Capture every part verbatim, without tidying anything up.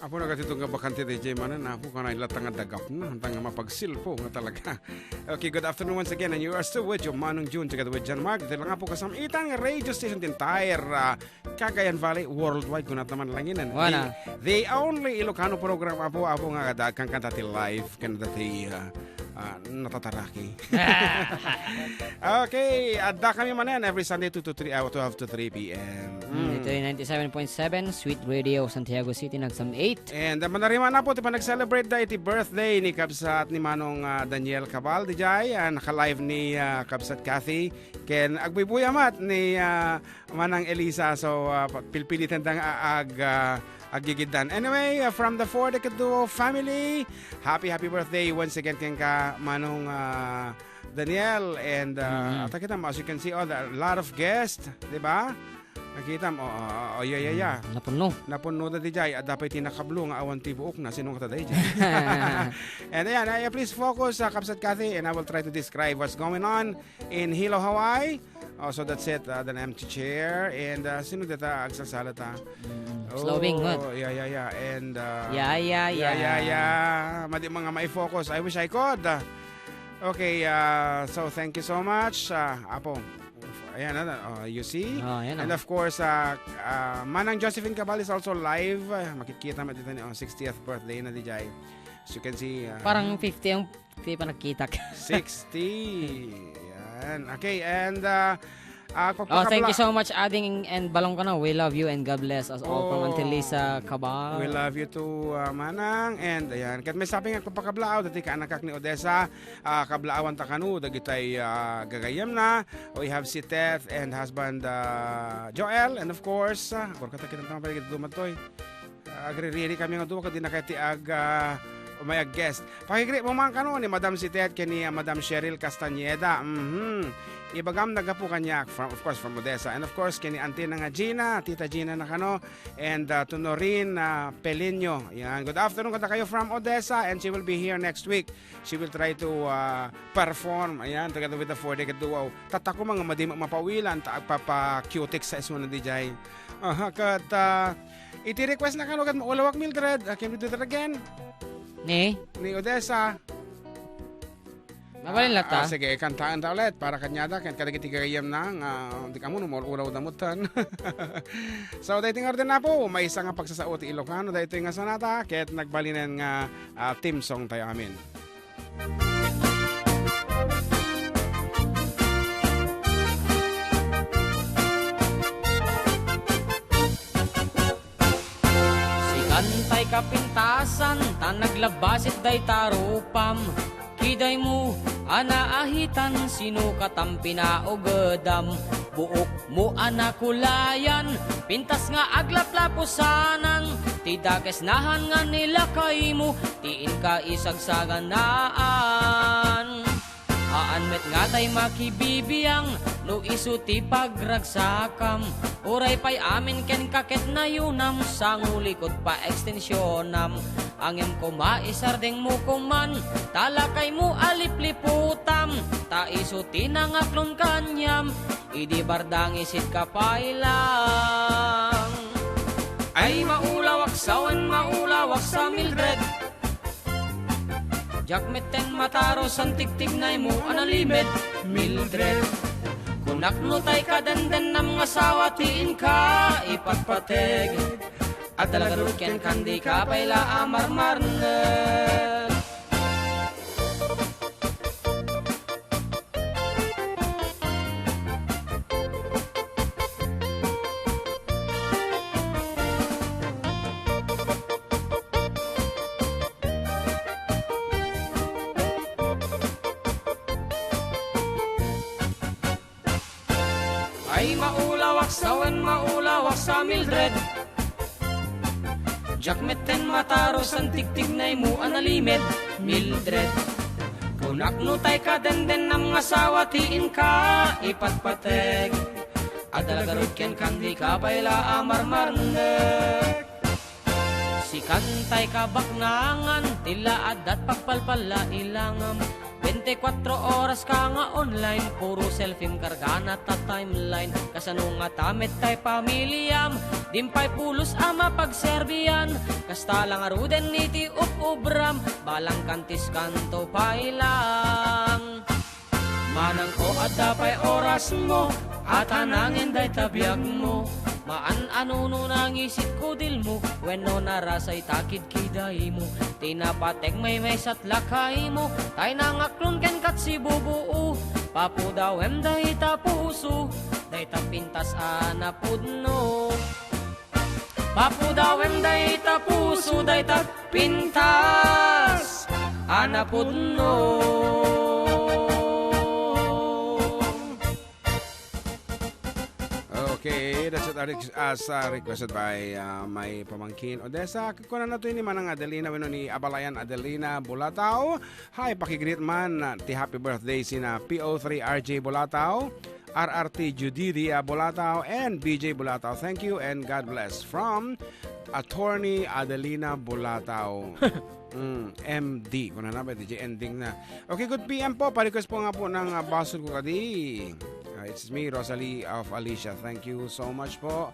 Apo, nagatiton nga bakante D J manen, apo, kana ilata nga dagapna, anta nga mapagsilpo nga talaga. Okay, good afternoon once again, and you are still with your Manong June together with John Mark. Dito lang nga po kasama itang radio station, the entire, ah, Cagayan Valley, worldwide, kunat naman lang yun. Wala. The, the only Ilocano program, apo, apo nga kada, kan kanta ti live, kan dati, ah, ah, natataraki. Okay, adda kami manen every Sunday, two to three, ah, twelve to three P M. Mm, ito yung ninety-seven point seven Sweet Radio, Santiago City, Nagsam eight. And, ah, manarima na po, ti panag-celebrate da iti birthday ni Kabsat ni Manong, ah, Daniel Cabal, di jay, ah, naka-live ni, ah, Kabsat Kathy. Ken agbuybuya met ni, ah, Manang Elisa. So, ah, pa-, pilpiliten da nga ag-, ah, aggigiddan. Anyway, ah, from the Four Decade Duo family, happy, happy birthday once again kenka, Manong, ah, Daniel. And, ah, Mm. ata kita mo, as you can see, oh, a lot of guests, di ba? Nakita mo, oh, oh, oh, yeah, yeah, yeah. Mm, napunno. Napunno na di jay, adda pay ti nakablo nga awan ti buok na, sino nga ta di jay? And ayan, ay, please focus, ah, Kabsat Kathy, and I will try to describe what's going on in Hilo, Hawaii. Oh, so that's it, uh, the empty chair. And, uh, sino deta agsalsala ta? Mm. Oh, Slowing, what? Yeah, yeah, yeah. And, uh, Yeah, yeah, yeah, yeah. yeah, yeah. Madi mga mai-focus. I wish I could. Uh, okay, uh, so thank you so much, uh, Apo. Ayan, ano, uh, you see? Oh, ayan, And oh. of course, uh, uh, Manang Josephine Cabal is also live. Uh, makikita mo dito ni, oh, sixtieth birthday na di jay. As you can see, uh, Parang fifty ang Di pa nagkitak. Sixty. Yan. Okay, and, uh, uh, Oh, thank you pagpakabla- so much, Ading and Balong Kano. We love you and God bless us all from Oh. Antelisa, Cabal. We love you too, uh, Manang. And, ayan, ket may sabi nga pagpakablaaw, dati ka anakak ni Odessa, uh, kablaawan ta kano, dagitay, uh, gagayemna. We have si Teth and husband, uh, Joel. And of course, uh, agurka ta kita tama pa dumat toy. Agririri kami nga dua, kadi na kay ti ag, ah, umay ag-guest. Pakigri mo man kano ni Madam Sitet ken ni, ah, Madam Cheryl Castañeda. Mhm. Ibagam naggapu kaniak from, of course, from Odessa. And of course, ken ni Auntie na nga Gina, Tita Gina na kano, and, ah, to Noreen, ah, Peleño. Yan. Good afternoon, kada kayo from Odessa, and she will be here next week. She will try to, ah, perform, ayan, together with the Four Decade Duo. Tatako mga madi mapawilan, ta agpapa-cutex sa isu na di jay. Aha, ket, ah, iti request na kano ket maulawak, Mildred. Ah, can we do that again? Ni? Ni Odessa. Mabalin Ah, lata? ah, sige, kantaan ta ulit para kanyada, ken kadagiti gagayem na nga, di kamo no, maulaw damutan. So, daytoy nga orden na po, maysa nga pagsasao ti Ilocano, daytoy nga sonata, ket nagbalinen nga, ah, theme song tayo amin. Sikan tay kapintasan, ta naglabasit dayta rupam. Kidaymo a naahitan, sino katam pinaugedam? Buok mo a nakulayan, pintas nga aglaplapusanan, ti dakes nahan nga nilakaymo, ti inka isagsaganaan. Haan met ngatay makibibiang, no isu ti pagragsakam. Uray pay amin kenka ket nayunam, sangulikot pa ekstensionam. Angem koma isardengmo koman, ta lakaymo a lipliputam, ta isu ti nangaklon kaniam, idi bardangisit ka pay lang. Ay, maulawak sa wen, maulawak sa Mildred. Diak metten mataros, antigtignaymo a nalimed, Mildred. Kunak no tay kadendennam nga sawa ti inka ipatpateg. Adda la garud kenkan, dika pay la a marmarnek. Ay, maulawak sa wen, maulawak sa Mildred. Diak metten mataros, antigtignaymo a nalimed, Mildred. Kunak no tay kadendennam nga sawa ti inka ipatpateg. Adda la garud kenkan, dika pay la a marmarnek. Sikan tay kabaknangan, ti la addat pagpalpalla ilangam. Bente kuatro oras ka nga online, puro selfiem kargana ta timeline. Kasano ngata met tay pamiliam? Dimpay pulos a mapagserbian, kasta la ngaruden iti ub-ubram, balang kantiskanto pay lang. Manangko, adda pay orasmo, atanangen dayta biagmo. Maan a nuno nangisit kudilmo, wenno narasay ta kidkidaymo. Ti napateg maymaysat lakaymo, tay nangaklon ken kat sibubuo. Papudawem dayta puso, dayta pintas a napudno. Papudawem dayta puso, dayta pintas a napudno. Okay, that's it. Alex, as uh, requested by uh, my pamangkin Odessa. Kuna na to ni Manang Adelina, wenno ni Abalayan Adelina Bulatao. Hi, pakigreet man uh, ti happy birthday sina P O three R J Bulatao, R R T Judidi uh, Bulatao, and B J Bulatao. Thank you and God bless. From Attorney Adelina Bulatao. Mm, M D. Kuna na ba, D J ending na. Okay, good P M po. Pa-request po nga po ng uh, basol ko kadi. Uh, it's me, Rosalie of Alicia. Thank you so much po.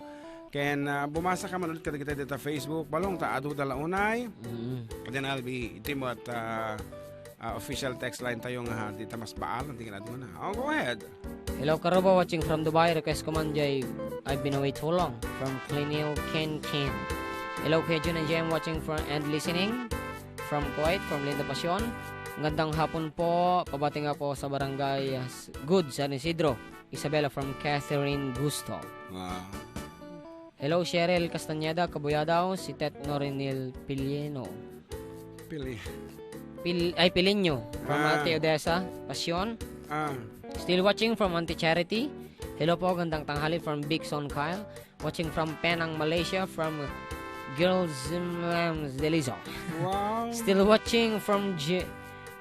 Ken uh, bumasa ka man ulit kadagiti dita Facebook. Balong ta adu da launay. Mm. Then I'll be iti mo at uh, uh, official text line tayo nga dita mas baal ang tingin aduna. Oh, go ahead. Hello, Karuba, watching from Dubai. Request ko man jay I've been away too long from Clinio Ken Ken. Hello, Kuya Jun and J M, watching from and listening from Kuwait, from Linda Passion. Magandang hapon po. Pabati nga po sa barangay uh, Good San Isidro. Isabela from Catherine Gusto. Wow. Hello, Cheryl Castañeda, Kabuyadaw, si Tet Norinil Pilieno. Pili. Pil, ay, Pilinyo, from Ah. Ate Odessa, Passion. Ah. Still watching from Auntie Charity. Hello po, gandang tanghali from Big Son Kyle. Watching from Penang, Malaysia, from Girls Delizo. Wow. Still watching from J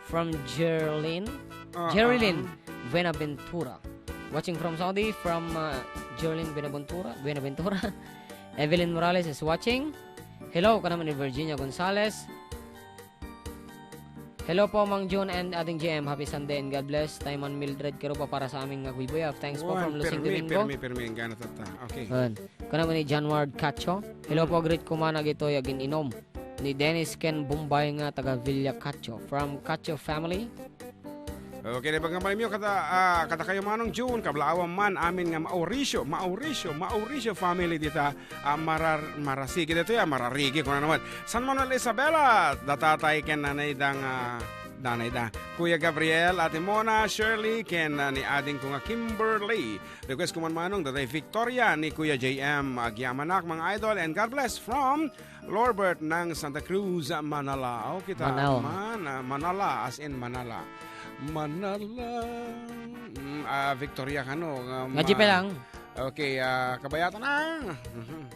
from Jerlin. Ah, Jerilyn ah. Buenaventura. Watching from Saudi, from uh, Jerlin Buenaventura. Buenaventura. Evelyn Morales is watching. Hello, kanaman ni Virginia Gonzalez. Hello po, Mang Jun and Ading J M. Happy Sunday and God bless. Tayo man, Mildred Carupa para sa aming nga Guibuya. Thanks po Wan, from Lucing permi, Domingo. Permi, permi, ang gana tatta. Okay. Ayan. Kanaman ni John Ward Cacho. Hello po, greet ko man agitoy agin-inom ni Dennis Ken Bombay nga taga Villa Cacho. From Cacho family. Okay, na pagkamali mo, kada, ah, kada kayo manong June, kablaawan man, amin nga Mauricio, Mauricio, Mauricio family dita, ah, marar, marasigi dito ya, mararigi, kung ano naman. San Manuel Isabela, datatay ken nanay dang, ah, nanay da. Kuya Gabriel, Ate Mona, Shirley, ken, ah, ni ading ko nga Kimberly. Request ko man manong, daday Victoria, ni Kuya J M, agyamanak, mga idol, and God bless from Lorbert ng Santa Cruz, Manala. O, kita Manal. Man, ah, Manala, as in Manala. Manala. Mm, ah, Victoria kano. Nga G P lang. Okay, ah, kabayatan na. Mhm.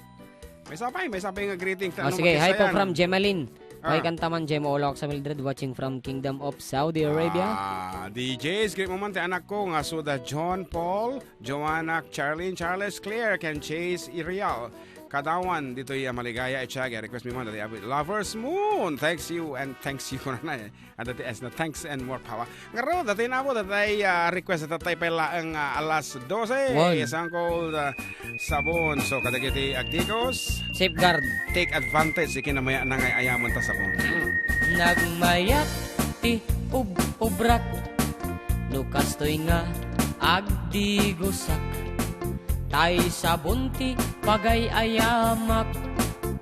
May sapay, may sapay nga greetings. Ah, sige, hi po from Gemalin. Ah. Ay, kantaman, Jemo Olok sa Mildred, watching from Kingdom of Saudi Arabia. Ah, D Js, greet mo man ti anak ko, nga suda John Paul, Joanna, Charlene, Charles, Claire, ken Chase, Irial. Kadawan, ditoy, ah, Maligaya, Etiaga. Request mi man, dati, ah, Lovers Moon. Thanks you and thanks you, kunana, eh. Ada ti S na, thanks and more power. Ngaro, dati na po, dati, ah, request, dati pay laeng, ah, alas dose. One. Isang cold, ah, sabon. So, kadagiti agdigos, Safeguard. Take advantage, ikinamaya na ngay ayaman ta sabon. Nagmayat ti ub-, ubrak. No kastoy nga agdigosak, tay sabon ti pagay-ayamak,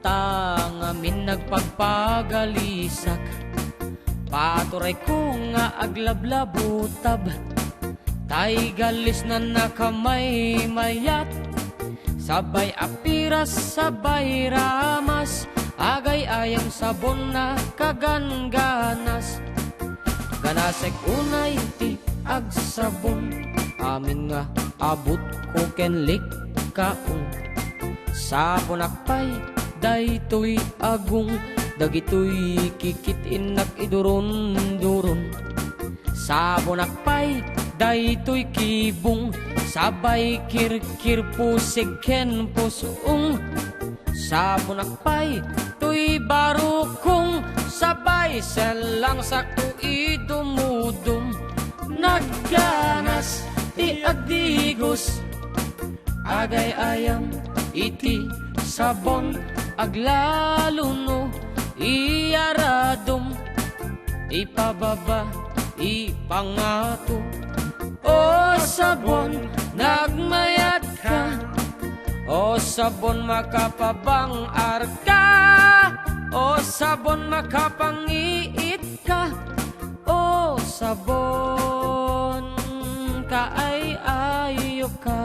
ta ngamin nagpagpagalisak. Paturayko nga aglablabutab, tay galisnan nakamaymayat. Sabay apiras, sabay ramas, agay-ayam sabon nakagangganas. Ganasek unay ti agsabon, amin nga abutko ken likkaon. Sabonak pay daytoy agong, dagitoy kikit-innak idurunduron. Sabonak pay daytoy kibong, sabay kirkir pusig ken pusong. Sabonak pay toy barukong, sabay senlangsak to idumudum. Nagganas ti agdigos, agay-ayam iti Sabon, aglalo no iyaradom, ipababa, ipangato. O sabon, nagmayat ka. O sabon, makapabang-ar ka. O sabon, makapangiit ka. O sabon, kaay-ayo ka.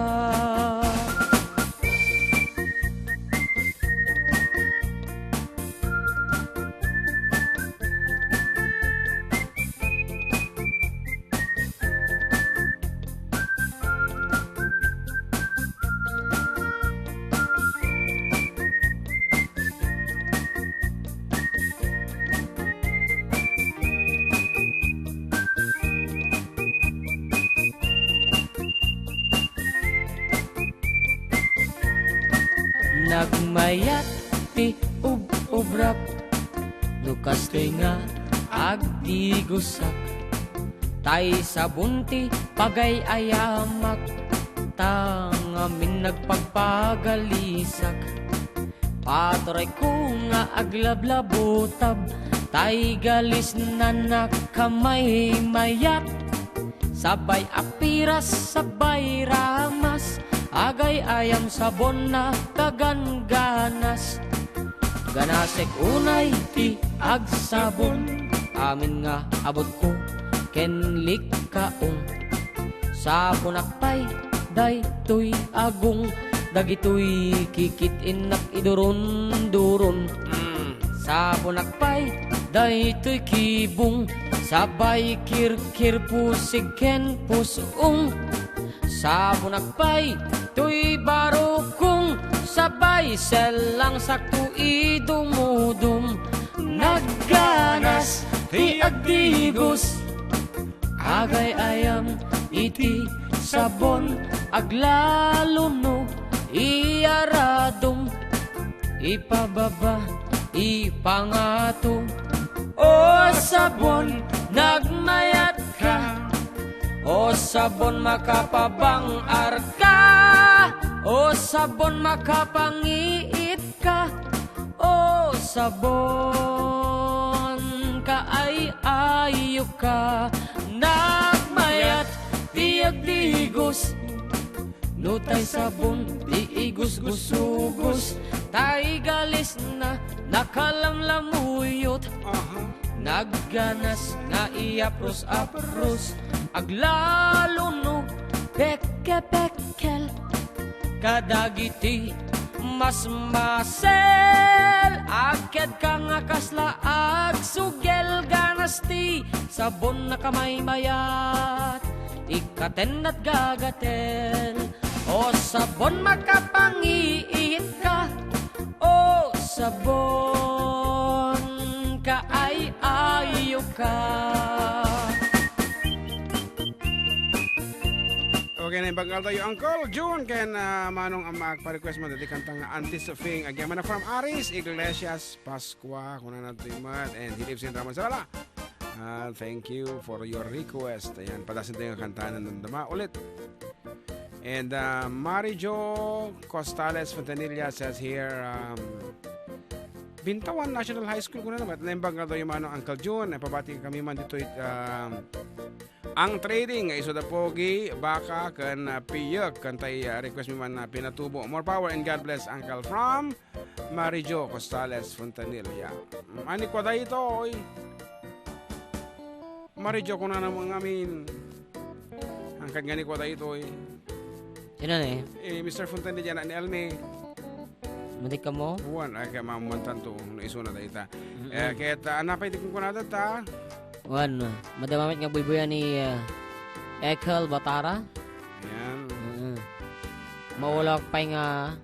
Nagmayat ti ub-, ubrap, no kastoy nga agdigusak. Tay sabon ti pagay-ayamak, ta ngamin nagpagpagalisak. Paturayko nga aglablabutab, tay galisna nakamaymayat. Sabay apiras, sabay ramas, agay-ayam sabon na kagangganas. Ganasek unay ti agsabon, amin nga abutko ken likkaong. Sabonak pay daytoy agong, dagitoy kikit-innak iduron-duron. Mm. Sabonak pay daytoy kibong, sabay kirkir pusig ken pus-ong. Sabonak pay toy barukong, sabay sellang sakto idumudum. Nagganas ti agdigos, agay-ayam iti sabon, aglalo no iyaradom, ipababa, ipangato. O sabon, nagmayat ka. O sabon, makapabang-ar ka. O sabon, makapangiit ka. O sabon, kaay-ayo ka. Nagmayat ti agdigos. No tay sabon ti igusgusugos, tay galisna nakalamlamuyot. Aha. Nagganas nga iyapros-apros, aglalo no pekke-pekkel. Kadagiti masmasel, agkedka nga kasla agsugel, ganas ti sabon nakamaymayat. Ikkaten at gagatel. O sabon, makapangiit ka. O sabon, kaay-ayo ka. Okay, naimbag nga aldaw, Uncle Jun ken, ah, Manong Ama, agpa-request man dati kanta nga Antis Fing. Again, man from Aris Iglesias Pascua, kunana daytoy met, and he lives in Ramansala. Ah, thank you for your request. Ayan, padasen tayo nga kanta na nandama ulit. And, ah, Mari Jo Costales Fontanilla says here, um, Bintawan National High School, kunana met, naimbag nga aldaw, Manong Uncle Jun, ay pabati kami man ditoy, um, Ang Trading, isu da Pogi, Baka, ken, ah, Piyek, ken tay, ah, request mi man na Pinatubo. More power and God bless, Uncle, from Mari Jo Costales Fontanilla. Mm, ani kua daytoy? Mari Jo, kunana man ngamin. Angkad nga ni kua daytoy. Sino ni? Eh, Mister Fontanilla, ni Elmi. Matik kamo? Wen, ay, kaya mamuantan to, no isuna dayta. Mm-mm. Eh, ket, ah, napay ti kunkunada ta? Wen, madama met nga buybuyan ni, ah, Ekel Batara. Ayan. Mm-mm. Maulak pay nga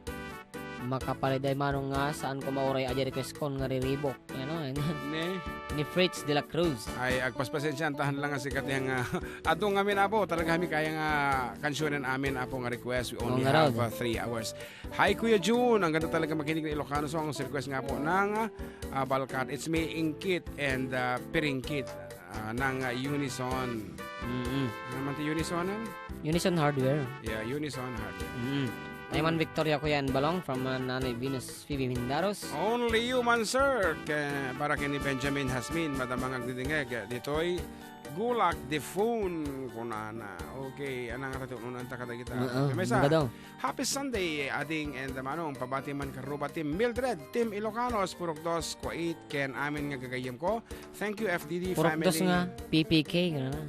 makapaliday manong nga saan ko mauray a di request kon nga riribok. Ano, eh, Ne? ni Fritz de la Cruz. Ay, agpaspasensiaan ta, haan lang nga sika ti nga, adu ngamin, Apo, talaga kami kaya nga kansionen amin, Apo, nga request. We Oo, only nga have, raw. uh, three hours. Hi, Kuya Jun. Ang ganda talaga makinig ng Ilocano songs. Request nga po ng, ah, Balkat. It's me, Ingkit and, ah, Piringkit, ah, ng, ah, Unison. Mm-mm. Ano naman ti Unison, eh? Unison Hardware. Yeah, Unison Hardware. Mm-mm. Naiman Victoria Kuya and Balong from, uh, Nanay Venus Phoebe Mindaros. Only you man, sir. Ke-, para ken ni Benjamin Hasmin, madama nga agdidingeg, ditoy Gulak the phone, kunana. Okay, anang nga tatununan ta kadagita. Oo, Maysa, daw. Happy Sunday, ading and manong. Pabati man karuba, Team Mildred, Team Ilocanos, Purok Dos, Kuwait, ken amin nga gagayyem ko. Thank you, F D D Purok Dos family. Nga, P P K, kunana.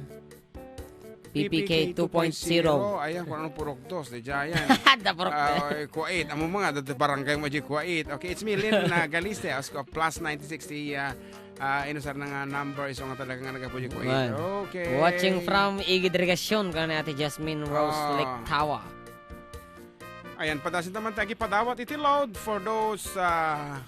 P P K two point zero. Ayan, kung anong Purok Dos, di dyan, ayan. Da Purok Dos. Ah, Kuwait, amo mga, da, da barangay mo di Kuwait. Okay, it's me, Lynn, na Galiste, asko plus ninety sixty, ah, ah, inusar na nga number, isu nga talaga nga nagapu di Kuwait. Well, okay. Watching from Igid Regacion, kan Ate Jasmine Rose Ah. Lake Tawa. Ayan, padasin taman tayo padawat iti load for those, ah,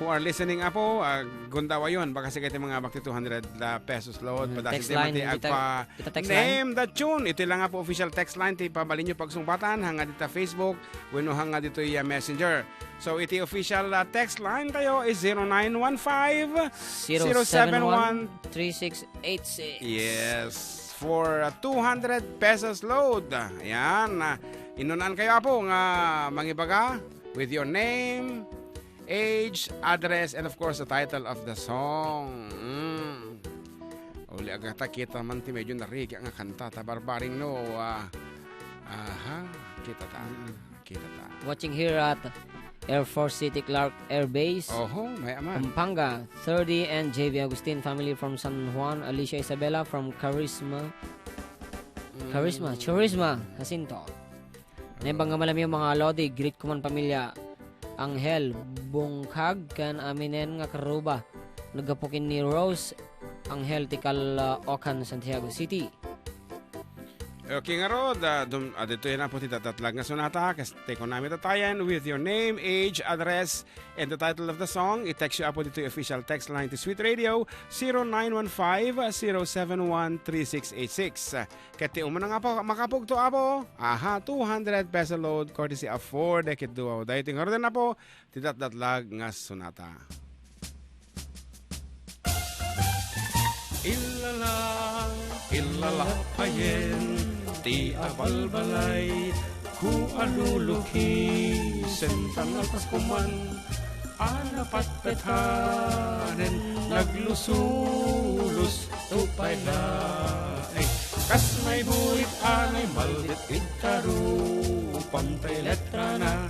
who are listening, apo, ah, gundawayon, baka sige ti mga bakti two hundred, ah, pesos load. Mm, padasin text tayo line, ti ita-, agpa ita text line. Name the tune. Ito lang, apo, official text line, ti pabalin nyo pagsungbatan, hanga dita Facebook, wenno hanga dito iya Messenger. So, iti official, ah, text line tayo is zero nine one five, zero seven one, three six eight six. Yes. For, uh, two hundred pesos load. Ayan. Uh, inunaan kayo, apo, nga mangibaga with your name, age, address, and of course, the title of the song. Mm. Uli agata kita man ti medyo narigi nga kanta ta barbaring no. Ah, aha, kita ta. Mm. Kita ta. Watching here at Air Force City Clark Air Base, Oho, may aman. Pampanga, thirty and J V Agustin family from San Juan, Alicia Isabela from Charisma, Mm. Charisma, Charisma, Jacinto. Naimbag nga malamiw, mga lodi, greet ko man pamilya Angel Bungkag ken aminen nga karuba. Naggapu ken ni Rose Angel ti Caloocan, Santiago City. Okay ngarud, ah, dum-, ah, ditoy na po ti datdatlag nga sonata, kas-, ti kunami tatayen with your name, age, address, and the title of the song. I-text you apo ditoy official text line ti Sweet Radio, zero nine one five, zero seven one, three six eight six. Ket ti umuna nga po, makapugto apo, aha, two hundred peso load, courtesy of Ford, ket duwa. Daytoy ngarud na po, ti datdatlag nga sonata. Illala, illala payen, ti abalbalay, ku aluluki, sentang atas kuman, a napatpetanen, naglusulos, tupay laeng. Kas naiburit a naimaldit, ita rupan tay letrana,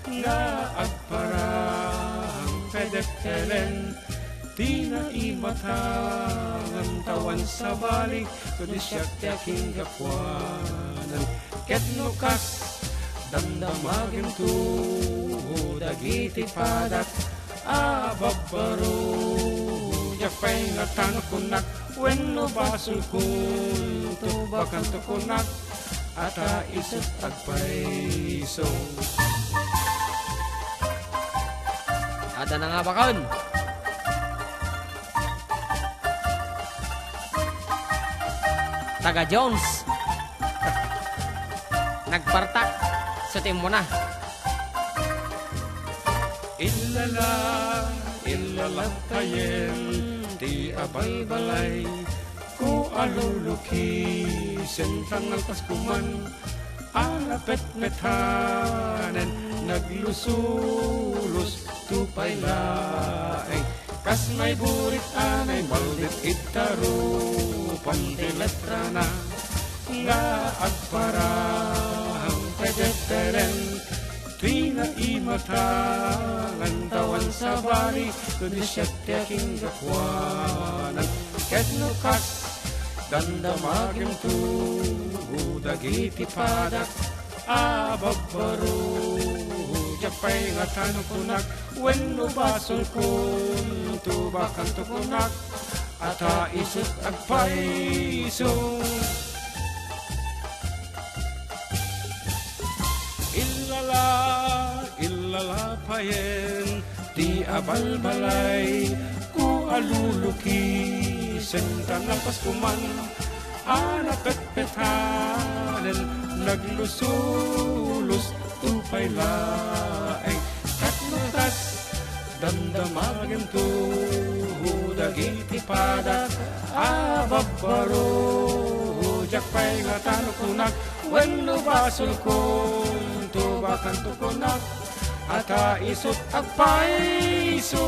nga agparang pedektelen ti naimatangan, ta awan sabali, no di siak ti akinggapuanan. Ket no kas damdamagento dagiti padak a babbaro, diak pay ngatan kunak, wenno basolkon, tubakanto kunak, a ta isut agpayso. Adda na nga bakon. Taga Jones. Nagpartak sa timona. Illala, illala payen, ti abalbalay, ku aluluki, sentang alpas kuman, a napetmetanen, naglusulos, tupay laeng. Kas naiburit a naimaldit, ita rupan ti letrana, nga agparang pedektelen, ti naimatangan, ta awan sabali, no di siak ti akinggapuanan. Ket no kas damdamagento dagiti padak a babbaro, diak pay ngatan kunak, wenno basolkon, tubakanto kunak, a ta isut agpayso. Illala, illala payen, ti abalbalay, ku aluluki, sentang alpas kuman, a napetpetanen, naglusulos, tupay laeng. Ket no kas damdamagento dagiti padak a babbaro, Pay nga tano kunak, wenno basolko, tubakanto kunak, a ta isut' agpayso.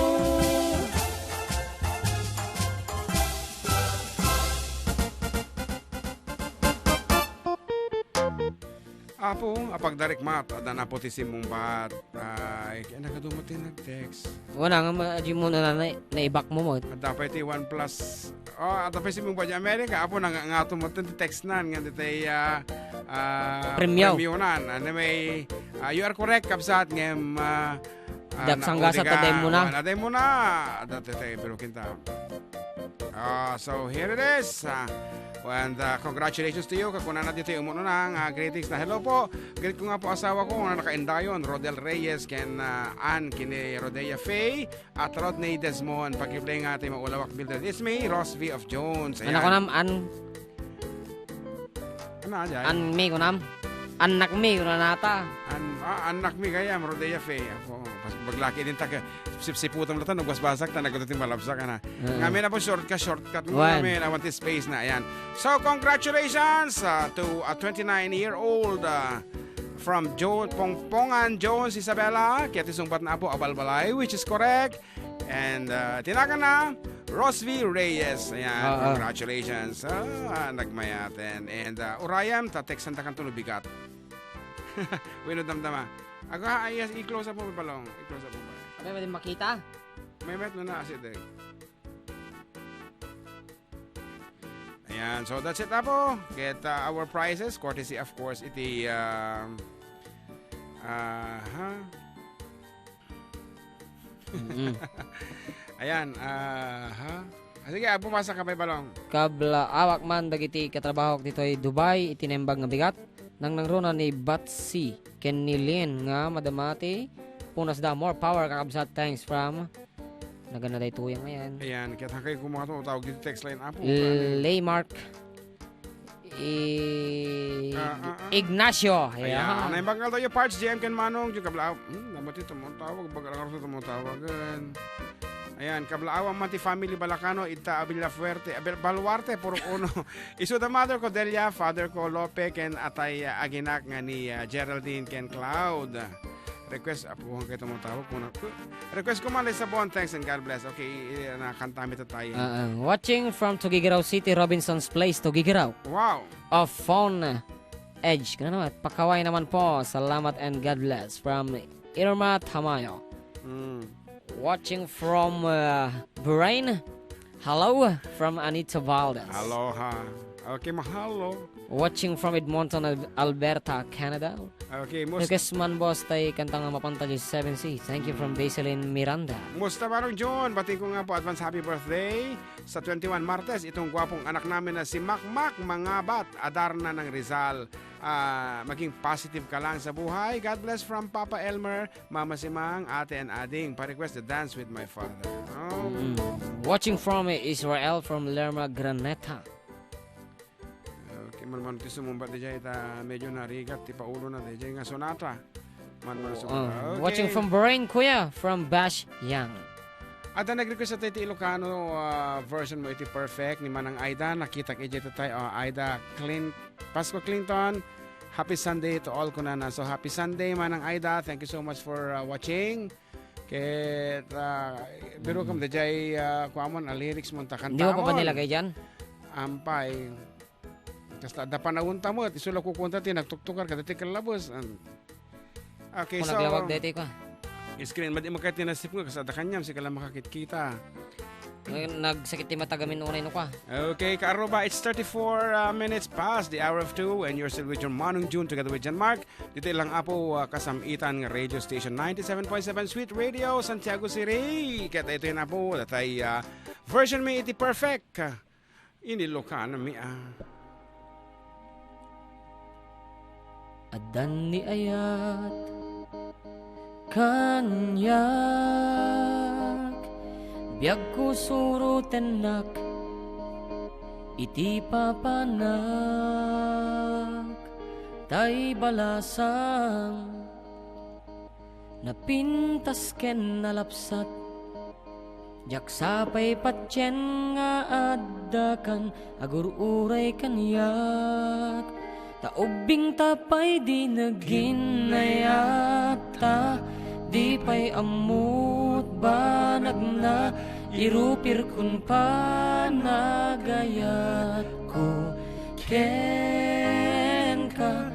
Apo, apagdarek met, adda napo ti simmungbat. Ay, kaya nagadu met ti nag-text. Wala nga, ma-, di mo na, na, naibak mo mo. Adda pay ti OnePlus. Oh, adda pay simmungbat di Amerika. Apo, nang-, ngato met ti text nan, nga di tay, ah, ah, Premio. Premio nan. Ano may, ah, you are correct, kabsat, ngem, ah, ah, Dak sanggasat, nauli ka. Aday mo na. Wala, aday mo na. Adda tay, tay, pero kinta. Ah, so here it is. Ah, and, ah, congratulations to you. Kakunana dito yung umuno na nga greetings na, "Hello po. Greet ko nga po asawa ko nga nakaindayon, Rodel Reyes, ken, ah, Ann, kini Rodea Faye, at Rodney Desmond. Pakiplay nga ti maulawak builder. It's me, Ross V of Jones." Anak ko Ayan. nam, An. Ano, ajay? An mi, kunam. Anak mi, kunanata. An-, ah, anak mi kayam, Rodea Faye. Ako, bas-, baglaki din taga, sipsiputan mo ta, nagbasbasak ta, nagkuto ti malabsak, ana. Mm. Ngamin na po, shortcut, shortcut mo Wan. ngamin. I want this space na, ayan. So, congratulations, uh, to a twenty-nine-year-old, uh, from Jo-, Pongpongan Jones Isabela. Kaya ti sungbat na po, abalbalay, which is correct. And, uh, tinagan na, Rosville Reyes. Ayan, Oo. congratulations. Ah, nagmayaten. And, uh, urayam, ta textan ta kanto no bigat. Wenno damdama. Aga, ay, yes, i-close up mo, Balong. I-close up mo ba? Abay, pwede makita? May met na na, asid eh. Ayan, so that's it, Apo. Get, uh, our prizes, courtesy, of course, iti, um, aha. Mm. Ayan, aha. Ah, sige, Apo, masa ka may balong. Kabla, awak man dagiti katrabahok ditoy Dubai, iti naimbag nga bigat. Nangnangruna ni Batsi ken ni Lin nga madamati. Punas da, more power, kakabsat. Thanks from Nagana daytoy nga yan. Ayan, kaya hangkay kumakatawag dito text line, Apo. L-, Laymark I-, Ah, ah, ah. Ignacio. Ayan. Ayan. Naimbag nga aldaw, Parts, J M ken Manong, yung kabla-, hmm, naman ti tumutawag, baga lang ako sa tumutawagan. Ayan, kablaawan man ti family Balacano, Ita Abilafuerte, Abil-, Baluarte, puro uno. Isu da mother ko, Delia, father ko, Lope, ken atay, ah, aginak nga ni, ah, Geraldine ken Cloud. Request, apuhan kayo tumutawag muna. Request ko man, Lisabon. Thanks and God bless. Okay, i-, i-, nakanta mi tayo. Ah, ah. Watching from Tuguegarao City, Robinson's Place, Tuguegarao. Wow. Of Phone Edge. Kano naman, pakaway naman po. Salamat and God bless. From Irma Tamayo. Mm. Watching from, uh, Bahrain. Hello from Anita Valdez. Aloha. Okay, mahalo. Watching from Edmonton, Al-, Alberta, Canada. Okay, mus- Request man, boss, tay kanta nga mapanta di Seven Seas. Thank you from Baseline Miranda. Musta, Manong John? Bati ko nga po, advance happy birthday sa twenty-one Martes, itong gwapong anak namin na si Makmak Mangabat, Adarna ng Rizal. Ah, maging positive ka lang sa buhay. God bless from Papa Elmer, Mama Simang, Ate and Ading. Pa-request the Dance with My Father. Oh. Mm. Watching from Israel, from Lerma Graneta. Okay, man, man, ti sumumbat di jay, ta medyo narigat ti paulo na di jay nga sonata. Man, man, Oo, sumumbat. Okay. Watching from Bahrain, Kuya, from Bash Yang. At ang nag-request sa iti Ilocano, ah, version mo iti Perfect ni Manang Aida. Nakitak iti tatay, ah, Aida Clint-, Pasco Clinton. Happy Sunday to all, kunana. So, happy Sunday, Manang Aida. Thank you so much for, ah, watching. Ket, ah, biro kam, Mm. dayjay, ah, kuamon, ah, lyrics mo, ta Hindi mo pa ba kantamon. nilagay dyan? Ampay. Kasta adda panawen ta met, isu la kukunta ti nagtuktukar kadagiti kallabes. An-, okay, Kung so, naglawag daytoy ka. Screen, madi makati nasip nga, kasta adda kaniam, sika la makakitkita. Ngayon, nagsakit ti mata gamin unay no ka. Okay, Kaaruba, it's thirty-four, uh, minutes past the hour of two, and you're still with your Manong June together with John Mark. Dito lang, Apo, uh, kasamitan nga radio station, ninety-seven point seven Sweet Radio, Santiago City. Kaya ito yun, Apo, datay, uh, version mi iti Perfect. Ini Ilocano mi, ah. Addan ni ayat kaniak, biagko surotennak iti papanak, tay balasang napintas ken nalapsat. Diak sa pay patien nga addakan, agur-uray kaniak. Ta ubbingta pay di naginayat ta, di pay ammot banagna, irupirkon panagayatko kenka.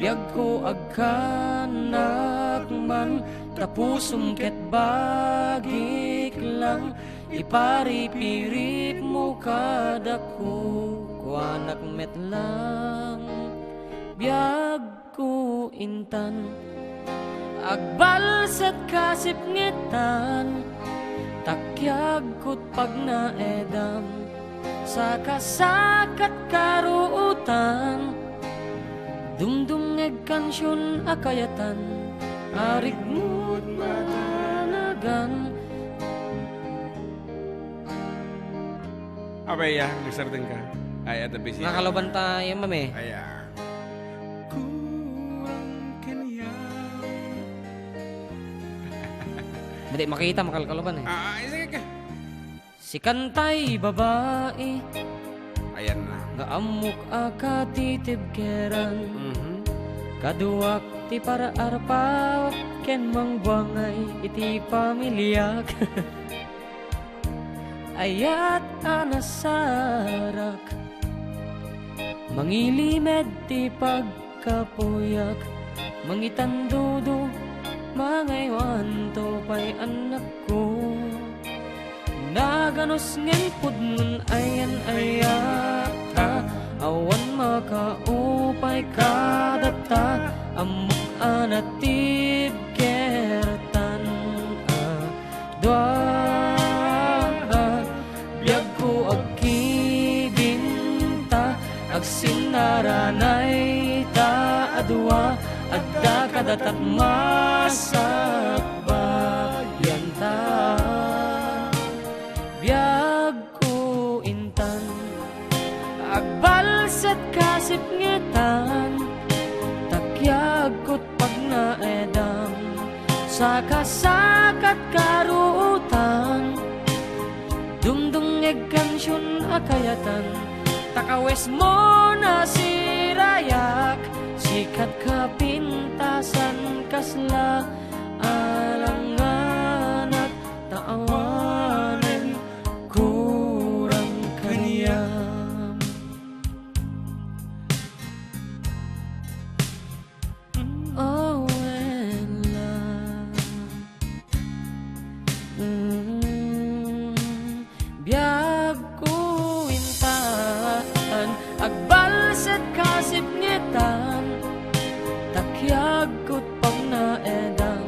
Biagko, agkanak man, ta pusom ket bagik lang, iparipiripmo kadako, kuanak met lang, biagko intan. Agbalset kasipngetan, ta kiagkot pagnaedam, sakasakat karuotan, dumdumngeg kansion a kayatan, arigmot matanagan. Abay, ya, nagsardeng ka. Ay, at the busy. Mga kaluban tayo, ma'am, eh. Ay, ah. Kurang kaniya. Madi makita, makalkaluban, eh. Ah, ah, sige ka. Sikantay babai. Ayan na. Nga ammok a katitibkeran. Mhm. Kaduak ti par-arpawak ken mangbuangay iti pamiliak. Ayat a nasarak. Mangilimed ti pag- kapuyak, mangitandudo, mangaywanto pay annakko. Naganus ngem pudnon ayan-ayata, awan makaupay kadata, ammok a natibkertan a dua. Biagko agkibinta, agsinnaranay ta a dua, adda kadatat masakbayan ta. Biagko intan, agbalset kasipngetan, ta kiagkot pagnaedam, sakasakat karuotan, dumdumngeg kansion a kayatan, ta kawesmo nasirayak, sikat kapintasan kasla alanganak, ta awanen kurang kaniam. Oh, when love. Mm, biagko intan, agbalset kasipngetan, ta kiagkot pagnaedam,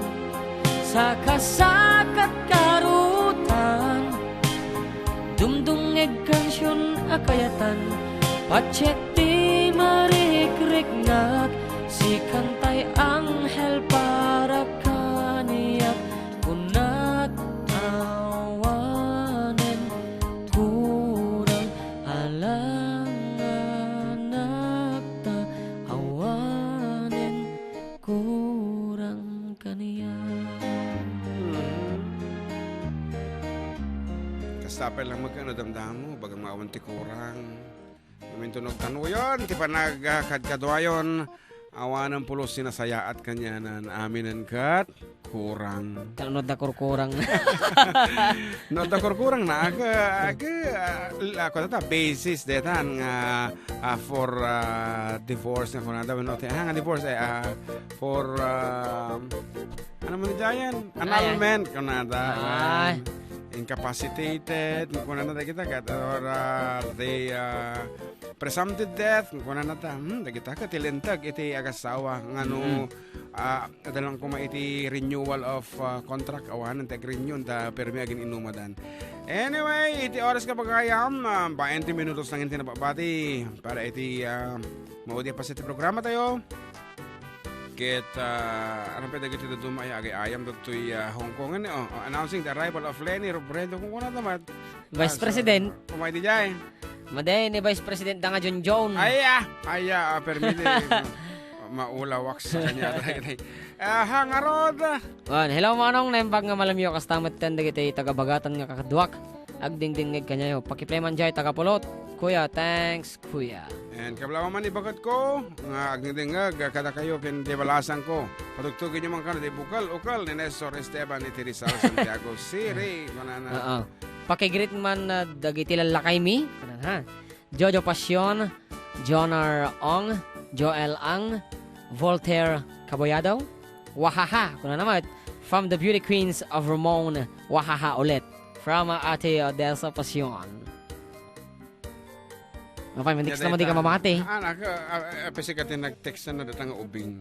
sakasakat karutan. Dumdumngeg kansion a kayatan, patiek ti marikriknak, sikantay anghel para kaniak, kunak awanen kurang alanganak ta awanen kurang kaniak. Hmm. Kasta pay lang magkano damdamo, baga maawan ti kurang. Ngamin tunog tanuyon, ti panag, ah, kadkaduayon, awanen pulos ti nasayaat kanianan, aminen ket kurang. Kano da kurkurang. No, da kurkurang na, ag, ag, ah, l-, ako ta, basis detan nga, ah, for, ah, divorce nga kunada, no, ti, ah, nga divorce, eh, ah, for, ah, ano man diyan? Ay, ay. Annulment, kunada. Ay. Incapacitated, kunada kita, kat, or, ah, they, ah, presumptive death, kunada ta, hmm, dagita ket ti linteg iti agasawa, nga no, Mm. ah, adda lang koma iti renewal of, ah, contract, awanen ti agrenew, ta permi agin-inumadan. Anyway, iti oras nga pagayam, ah, baente minutos lang iti nababati para iti, ah, maudi a paset ti programa tayo. Ket, ah, ano pa dagiti dadduma ay agay-ayam dagitoy, ah, Hong Kong, ano? Oh, announcing the arrival of Leni Robredo, kung kuna naman. Vice Ah, so, President. Umay di jay. Madi ni Vice President da nga Junjun. Ay, ah, ay, ah, permi di. Maulawak sa kanya. Aha, ngarud. Wen, hello, Manong. Naimbag nga malamyo, kasta metten dagiti taga-Bagatan nga kakaduak. Agdingdingngeg kaniayo. Pakiplay man jay taga Pulot. Kuya, thanks, Kuya. And kablawan man, ibagat ko nga agdingdingngeg kadakayo ken di balasang ko. Patugtugenyo man kano di bukal-ukal ni Nestor Esteban iti Rizal, Santiago City. Kunana. Oo. Pakigreet man, ah, dagiti lallakaymi. Kunana, ha? Jojo Pasion, Jonar Ong, Joel Ang, Voltaire Caballado, wahaha, kuna naman, from the beauty queens of Ramon, wahaha ulit, from, uh, Ate Odessa Pasion. Mapay, man, text naman di ka mamati. Ah, naka, ah, ah, pwede ka din nag-text na nadatang ubing.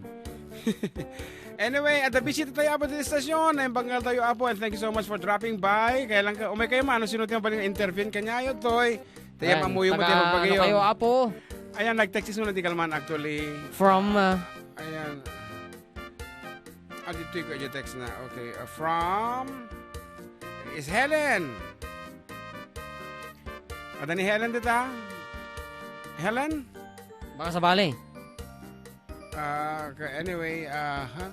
Anyway, adda bisita tayo, Apo, ditoy istasyon. Ay, banggal tayo, Apo, and thank you so much for dropping by. Kaya lang ka, umay kayo man, ano, sino tayo baling intervene kanya, yun, Toy? Tayo, ayan, mamuyo mo taga tayo ano magpagayon. Kayo, Apo? Ayan, nag-text muna di kalman, actually. From, uh, ayan. Ah, dito ko yung text na. Okay, uh, from is Helen. Ada ni Helen dita? Helen? Baka sabali. Ah, okay, anyway, ah, ha?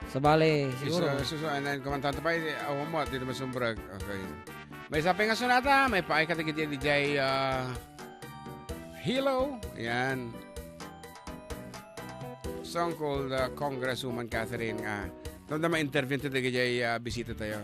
Sabali, siguro. Isu-, susu-, and then, kumanta pa, eh, awan mo, di naman sumbrag. Okay. May sapay nga sunata, may paay ka tagiti di jay, ah, Hello. Yan. Song called, ah, Congresswoman Catherine nga. Tanda ma-interview to di jay, ah, bisita tayo.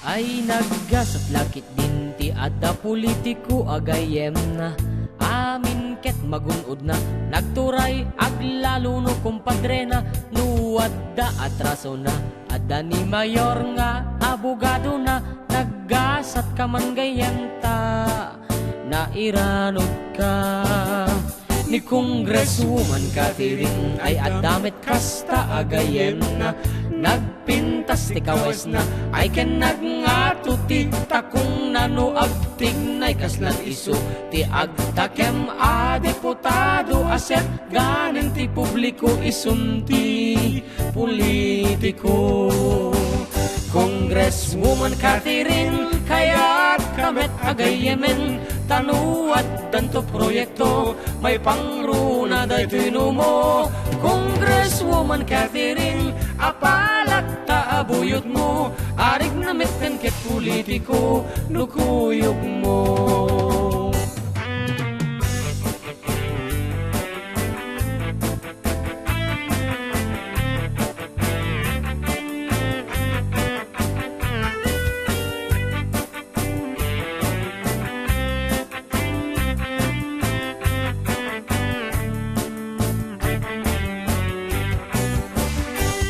Ay, naggasat la ketdin ti adda politiko a gayyemna. Amin ket magun-odna, nagturay aglalo no kumpadrena, no adda atrasona, adda ni mayor nga abogadona, naggasat ka man gayyemta. Nairanudka. Ni Congresswoman Catherine ay adda met kasta a gayyemna. Nagpintas ti kawesna ay ken nagngato ti takongna no agtignay kaslan isu ti agtakem a deputado a setganen ti publiko isun ti politiko. Congresswoman Catherine, kayatka met a gayyemen, ta no addanto proyekto, maipangruna daytoy numo. Congresswoman Catherine, apalak ta a buyotmo, arigna metten ket politiko no kuyogmo.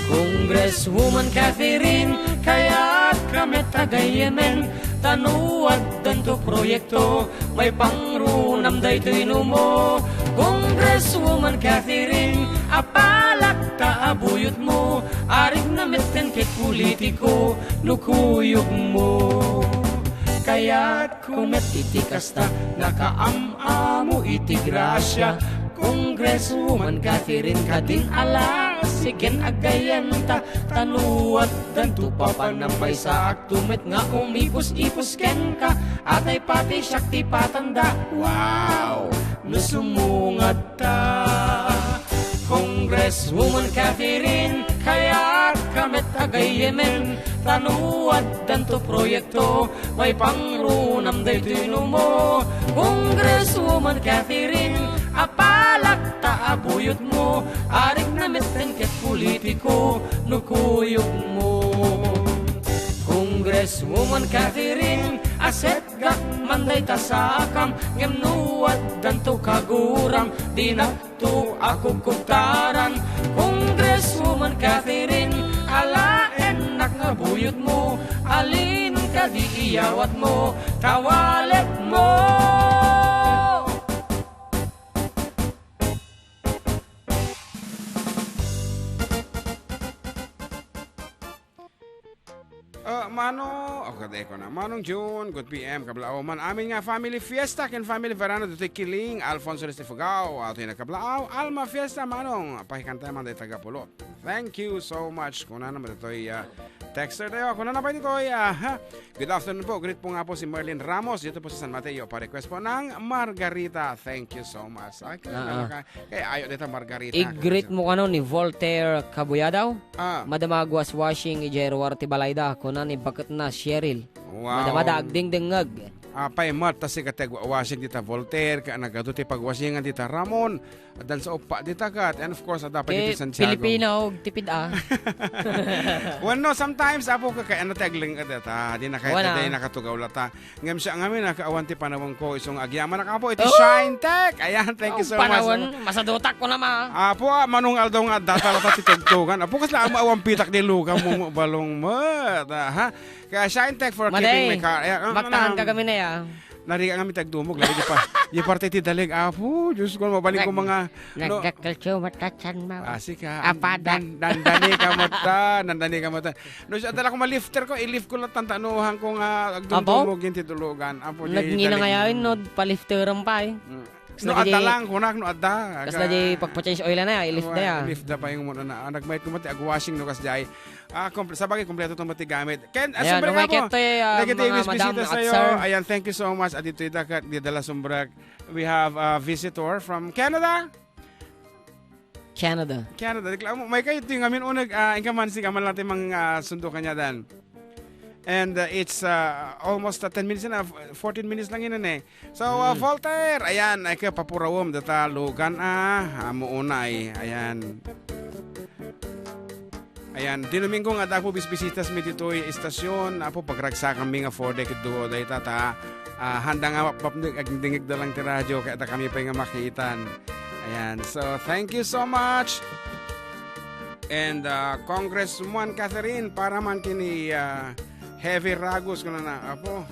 Congresswoman Catherine, kayatka met a gayyemen, ta no addanto proyekto, maipangrunam daytoy numo. Congresswoman Catherine, apalak ta a buyotmo, arigna metten ket politiko no kuyogmo. Kayatko met iti kasta, nakaam-amo iti grasia. Congresswoman Catherine, kadin a la, sigen agayyemta, ta no addanto papanam, maysaakto met nga umipus-ipus kenka, atay pati siak ti patanda. Wow! No sumungadta. Congresswoman Catherine, kayatka met a gayyemen, ta no addanto proyekto, maipangrunam daytoy numo. Congresswoman Catherine, apalak ta a buyotmo, arigna metten ket politiko no kuyogmo. Congresswoman Catherine, asetgak man dayta sakam, ngem no addanto kaguram, dinak to a kukugtaran. Congresswoman Catherine, alaennak nga buyotmo, alin kadi iyawatmo, ta walletmo. Ah, Mano, oh, kadeko na. Manong June, good P M, kablaaw man. Amin nga family fiesta ken family verano ditoy Kiling, Alfonso Restifugao, ato yung nakablaaw, Alma Fiesta, Manong, pakikanta man ditoy taga Pulot. Thank you so much. Kuna naman ditoy, ah, Texter tayo. Ako na napay ditoy. Aha. Good afternoon po. Greet po nga po si Merlin Ramos. Dito po sa San Mateo. Pa-request po ng Margarita. Thank you so much. Ay, kaya, Ah, ah. kaya, kaya ayo dita Margarita. I-greet mo kano ni Voltaire Kabuyadaw? Ah. Madama agwaswashing idiay ruar ti balayda. Kuna ni baketna Cheryl. Wow. Madama da agdingdingngeg. Apay met, ta sika ti agwawasing dita Voltaire, ket nagadu ti pagwasingan dita Ramon, addan sa uppa dita ket, and of course, adda pay Ket ditoy Santiago. Pilipino, tipid, ah. Wenno, sometimes, apo, ka, kaya na ti aglenged, ta, di na kaya, Wana. Di nakatugaw lata. Ngem siya ngamin, ah, kaawan ti panawon ko, isong agyamanak, apo, iti Oh! Shine Tech. Ayan, thank you Oh, so much. Panawon, masadutak ko na, ma. Apo, ah, manong aldaw nga, data lata ti tugtugan. Apo, kasla, ama, awan pitak di luka mo, balong mo, ta, ha? Kaya Shine Tech for Madi, keeping my car. Ayan, ah, maktaan ah. Ka kami na ya. Narigat nga mi ti agdumog, lagi di pa. Di parte ti dalig, apo, Diyos ko, mabalin ko Nag-, mga, no. Nagdakkel siya, matachan mo. Ah, sika, Apa, an-, dan-, dandani ka mata, dandani ka mata. No, siya, adala ko malifter ko, i-lift ko lang, tantanohan ko nga, agdumdumog Apo? Yung ti dulugan. Apo, di Nagngina dalig. Nga yaon, no, palifteran pa, eh. Mm. Kas No, lagi adda di lang, kunak, no, adda. Kas Aga. Lagi pagpa-change oil na ya, i-lift Awa, da ya. I-lift da pa yung muna na. Ah, nagmayat ko mo ti agwashing, no, kas jay. Ah, komple-, sabagay, kompleto to mo ti gamit. Ken, ah, Ayan, siyempre nga umay po, ket, eh, ah, nagiti mga madam bisita at sa'yo. Sir. Ayan, thank you so much. Adito ida ket di dala sumbrak. We have a visitor from Canada. Canada. Canada. Reklamo, may kayo ito yung amin unag, ah, inka man si kaman lang tayo mang, ah, sundo kanya dan. And, uh, it's, uh, almost, uh, ten minutes na, f-, fourteen minutes lang yun, eh. So, uh, Hmm. Voltaire, ayan, ay ka papurawom, data lugan, ah, amo unay, ayan. Ayan, di Domingo nga, dapo bisbisitas mi ditoy istasyon, apo, pagragsakan mi nga four day, ket duo day, tata, ah, handa nga mapapneg, agdingig da lang ti radyo, kaya da kami pa nga makitan. Ayan, so, thank you so much. And, uh, Congresswoman Catherine, para man kini, uh, Heavy Ragus, kuna na, apo.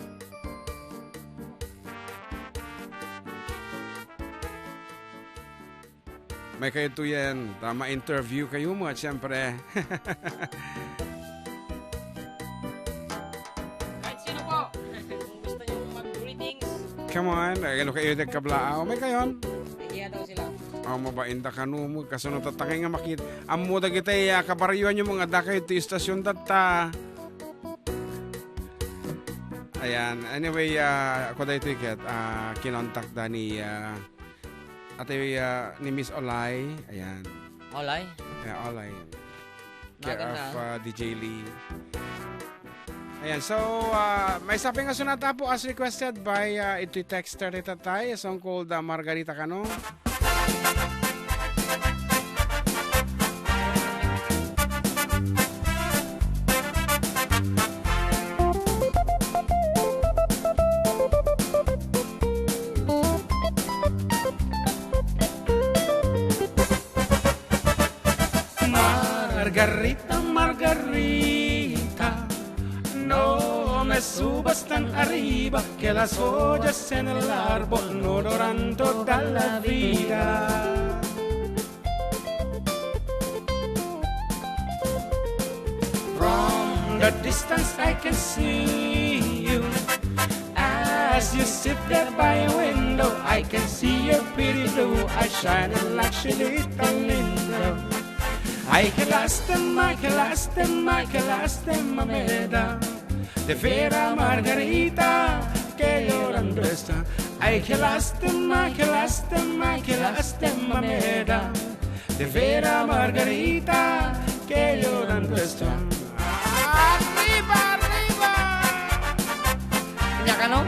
May kayo to yan. Tama, interview kayo mo, at syempre. Kahit sino po. Kung gusto niyo mag-greetings. Come on, ay, ano kayo, nagkablaaw? May kayon? Nahiya daw sila. Oh, mabain da kano mo, kaso natatangay nga makit-, ammo dagiti, ah, kabaryoan nyo, mga da kayo ti istasyon data. Ayan. Anyway, ah, ako da ito ikat, ah, kinontak da ni, ah, ate, ah, ni Miss Olay. Ayan. Olay? Yeah, Olay. Care Maganda. Of, ah, D J Lee. Ayan. So, ah, may sabi nga sunata po as requested by, ah, ito'y texter ni Tatay, a song called, ah, Margarita Kano. Margarita, Margarita, no me subas tan arriba, que las joyas en el árbol no duran toda la vida. From the distance I can see you. As you sit there by a window, I can see your pretty blue eyes shining like Shalita Lindo. Ay, qué lástima, qué lástima, qué lástima me da de ver a Margarita que llorando está. Ay, qué lástima, qué lástima, qué lástima me da de ver a Margarita que llorando está. Arriba, arriba! Nya kano?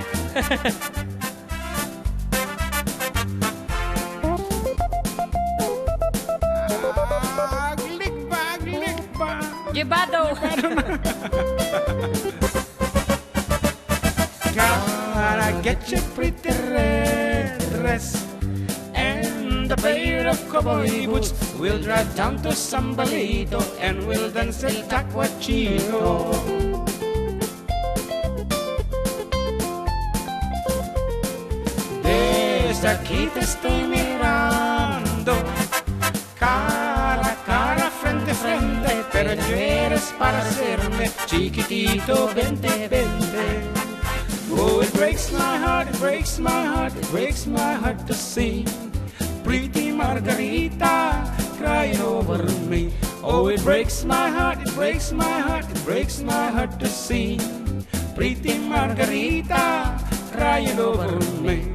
Aglik pa, aglik pa. Jebado. Gotta get your pretty red dress and a pair of cowboy boots. We'll drive down to Sambalito and we'll dance El Tacuachito. Desde aquí te estoy mirando. Cara a cara, frente a frente, pero tú eres para hacerme chiquitito, vente, vente. Oh, it breaks my heart, it breaks my heart, it breaks my heart to see pretty Margarita crying over me. Oh, it breaks my heart, it breaks my heart, it breaks my heart to see pretty Margarita crying over me.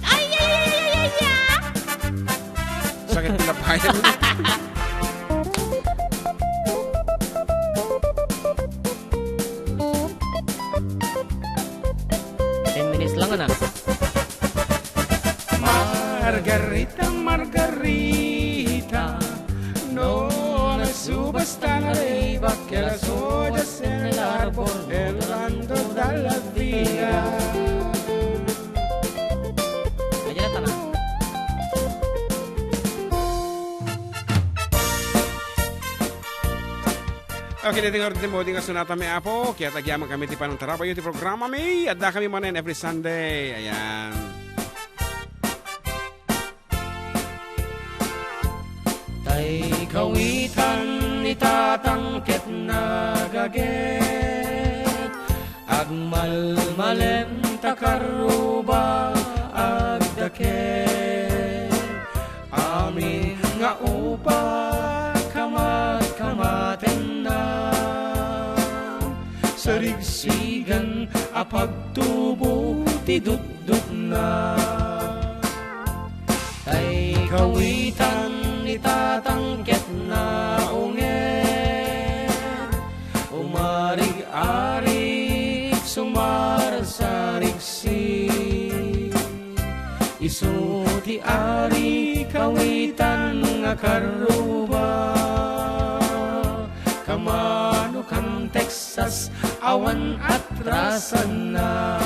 Ay, ay, ay, ay, ay, ay, ay! Sakit na bayan. Ten minutes lang, anak. Margarita, Margarita, no me subas tan arriba, que las hojas en el árbol el rando da la vida. Ayan na, tana. Okay, daytoy nga ritmo, daytoy nga sonata, mi Apo. Kayat agyamankami ti panangtarabayo ti programami. Addakami manen every Sunday. Ayan. Tay kawitan ni Tatang ket nagaget. Agmalmalem ta karruba agdakep. Amin nga upa kamatkamatengna. Sarigsigen a pagtubo ti dutdutna. Tay kawitan ni Tatang ket naunget. Umarig-arig sumarsarigsi. Isu ti ari kawitan nga karruba. Kamano kan Texas awan atrasanna.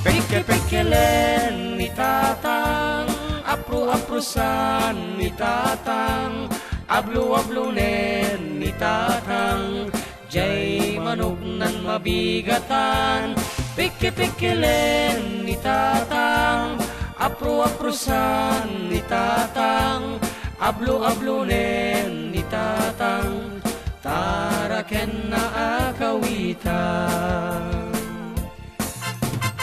Pikki-pikkilen ni Tatang, apru-aprusan ni Tatang, ablu-ablunen ni Tatang, jay manuknan mabigatan. Pikki-pikkilen ni Tatang, apru-aprusan ni Tatang, ablu-ablunen ni Tatang, tarakenna a kawitan.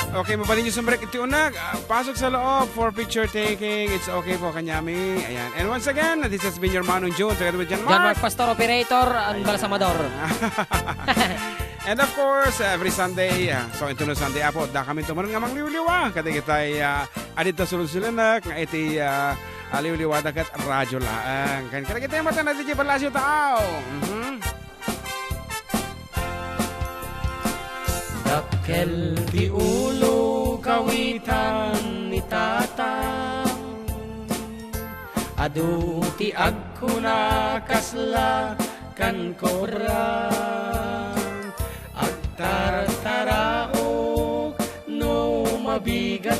Okay, mabalinyo sumbreak iti uneg. Ah, pasok sa loob for picture taking. It's okay po, kanyami. Ayan. And once again, this has been your Manong June, together with John John Mark. Mark, pastor, operator, and Ayan. Balsamador. And of course, every Sunday, ah, so, intono Sunday, Apo, adda kami tumanon nga mangliwliwa. Kadagitay, ah, adda sulod-sulinek, nga iti, ah, ah, liwliwada ket radyo laeng. Ken kadagitay matan, adda iti Palacio Taaw. Mhm. Dakkel ti ulo kawitan ni Tatang. Adu ti agkuna kasla kan kobra. Agtartaraok no mabigatan.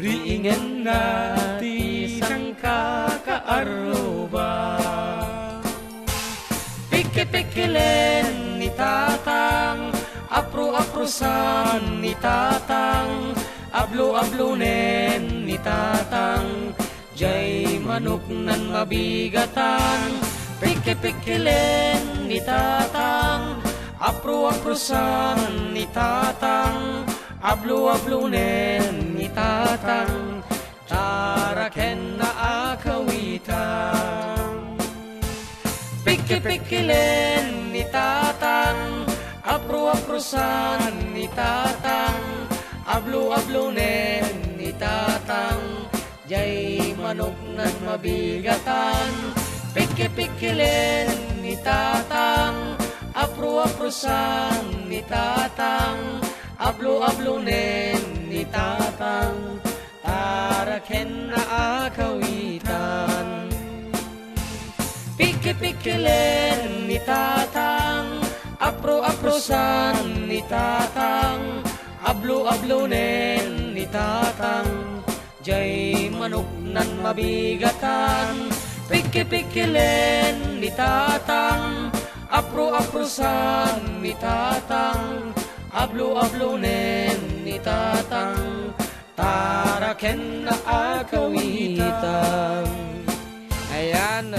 Riingenna ti sangkakaarruba. Pikki-pikkilen ni Tatang, apru-aprusan ni Tatang, ablu-ablunen ni Tatang, jay manuknan mabigatan. Pikki-pikkilen ni Tatang, apru-aprusan ni Tatang, ablu-ablunen ni Tatang, tarakenna a kawitan. Pikki-pikkilen ni Tatang, apru-aprusan ni Tatang, ablu-ablunen ni Tatang, jay manuknan mabigatan. Pikki-pikkilen ni Tatang, apru-aprusan ni Tatang, ablu-ablunen ni Tatang, tarakenna a kawitan. Pikki-pikkilen ni Tatang, apru-aprusan ni Tatang, ablu-ablunen ni Tatang, jay manuknan mabigatan. Pikki-pikkilen ni Tatang, apru-aprusan ni Tatang, ablu-ablunen ni Tatang, tarakenna a kawitan. Ayan.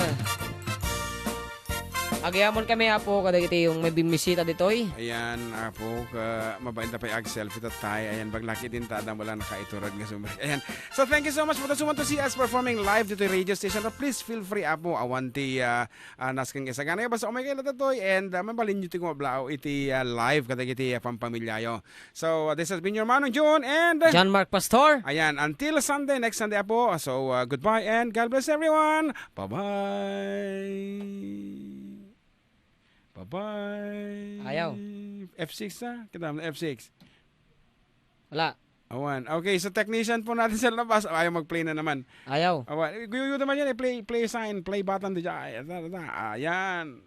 Agyamankami, Apo, kadagiti yung may bimmisita ditoy. Ayan, Apo, ka, mabain ta pay ag-selfie tattay. Ayan, baglaki din ta, adang wala nakaiturag nga sumrek. Ayan. So, thank you so much for the suman to see us performing live dito radio station. But please feel free, Apo, awan ti, ah, ah, naskang isagana. Basta umay kayo datoy and ah, mabalin nyo ti kumablao iti ah, live kadagiti ah, pampamilyayo. So, uh, this has been your Manong June and uh, John Mark Pastor. Ayan, until Sunday, next Sunday, Apo. So, uh, goodbye and God bless everyone. Bye-bye. Bye-bye. Ayaw. F six na. Kita mo na F six. Wala. Awan. Okay, so technician po natin sa labas. Ayaw mag-play na naman. Ayaw. Awan. Guyo naman yan eh. Play, play sign, play button. Di dyan. Ayan.